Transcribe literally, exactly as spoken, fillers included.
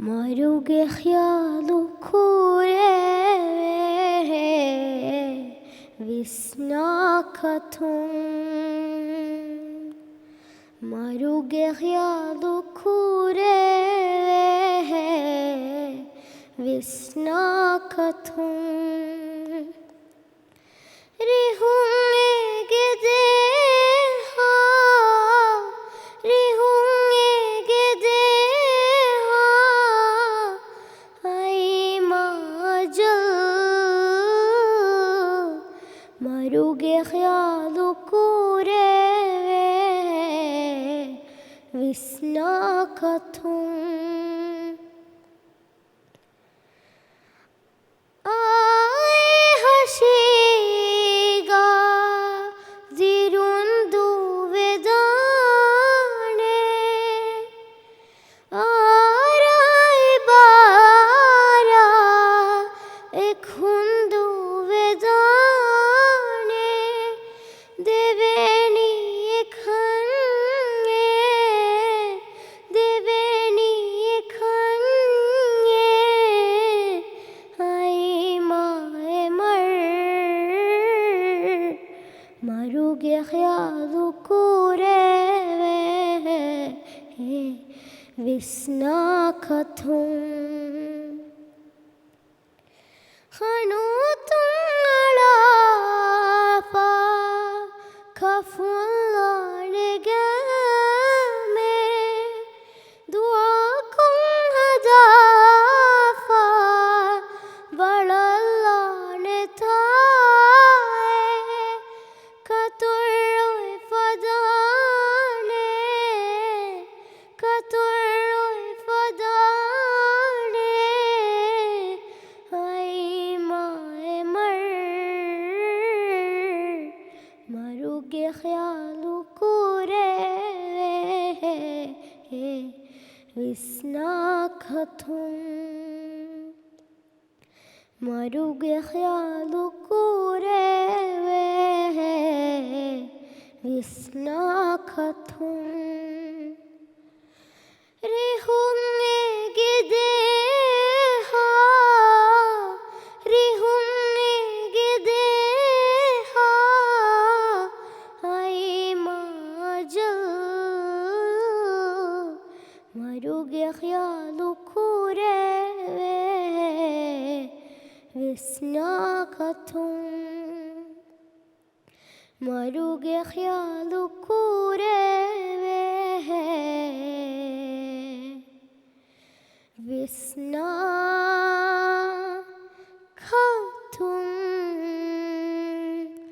މަރުގެ ޚިޔާލު ކުރެވޭ ވިސްނާކަތުން. މަރުގެ ޚިޔާލު ކުރެވޭ ވިސްނާކަތުން. ރިހުން އޭގެ ދޭހާ، ރިހުން އޭގެ ދޭހާ، އައި މާ އަޖަލް. މަރުގެ ޚިޔާލު ކުރެވޭ ވިސްނާކަތުން. އާއި ހަށީގަ ދިރުން ދުވެދާނެ. އާރާއި ބާރާ އެކުން ދުވެދާނެ. ދެވެނީ އެކަންޏެއް، ދެވެނީ އެކަންޏެއް، އައި މާ އެމަރް. މަރުގެ ޚިޔާލު ކުރެވޭ ވިސްނާކަތުން. ޚަނޫތުން އަޅާފަ ކަފުލާނެ ގައިމެ، ދުޢާކޮށް ހަދާފަ ބަޅަށްލާނެ ތާއެއް، ކަތުރު އޮތް ފަދާނެ، ކަތުރު އޮތް ފަދާނެ، އައި މާ އެމަރް. މަރުގެ ޚިޔާލު ކުރެވޭ ވިސްނާކަތުން. މަރުގެ ޚިޔާލު ކުރެވޭ ވިސްނާކަތުން. ރިހުން އޭގެ ދޭހާ، ރިހުން އޭގެ ދޭހާ، އައި މާ އަޖަލް. މަރުގެ ޚިޔާލު ކުރެވޭ ވިސްނާކަތުން. މަރުގެ ޚިޔާލު ކުރެވޭ ވިސްނާ